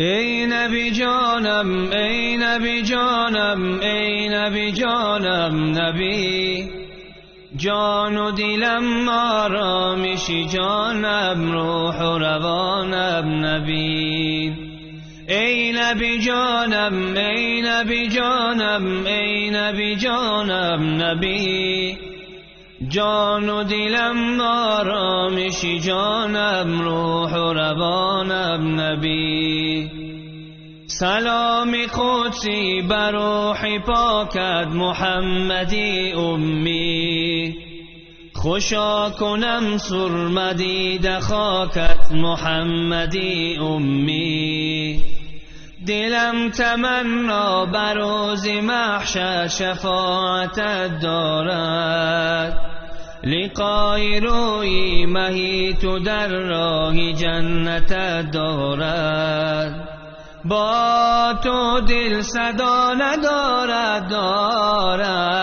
Эй Набӣ ҷонам, эй Набӣ ҷонам, эй Набӣ ҷонам, Набӣ ҷону дилам оромиши ҷонам, рӯҳу равонам, Набӣ. Эй Набӣ ҷонам, эй Набӣ ҷонам, эй Набӣ ҷонам, Набӣ ҷону дилам оромиши ҷонам, рӯҳу равонам, Набӣ. Саломи қудсӣ бар рӯҳи покат, Муҳаммади уммӣ. Хӯшо кунам сурма дида хокат, Муҳаммади уммӣ. Дилам таманно бар рӯзи маҳшар шафоатат дорад. Лиқои рӯи маҳи ту дар роҳи ҷаннатат дорад. Бо ту дил садо надорад, дорад.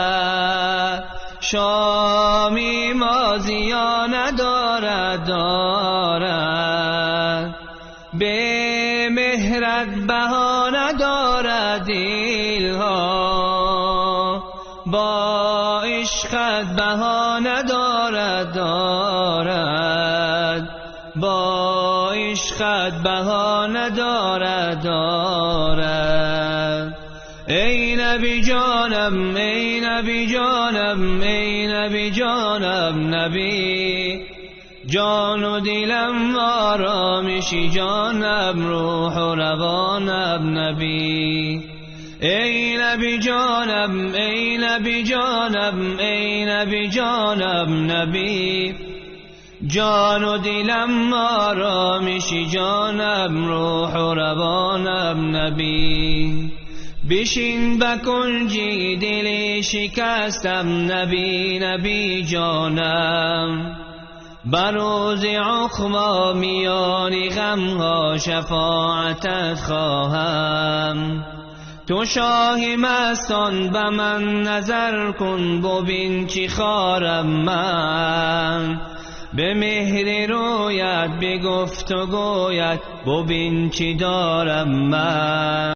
Шоми мо зиё надорад, дорад. Бемеҳрат баҳо надорад дилҳо, бо ишқат баҳо надорад, дорад. Бо ишқат баҳо надорад, дорад. Эй Набӣ ҷонам, эй Набӣ ҷонам, эй Набӣ ҷонам, Набӣ ҷону дилам оромиши ҷонам, рӯҳу равонам, Набӣ. Эй Набӣ ҷонам, эй Набӣ ҷонам, эй Набӣ ҷонам, Набӣ ҷону дилам оромиши ҷонам, рӯҳу равонам, Набӣ. Бишин ба кунҷи дили шикастам, Набӣ, Набӣ ҷонам. Ба рӯзи уқбо миёни ғамҳо шафоатат хоҳам. Ту шоҳи мастон ба ман назар кун, бубин чӣ хорам ман. Ба меҳри рӯят, ба гуфту гӯят, бубин чӣ дорам ман.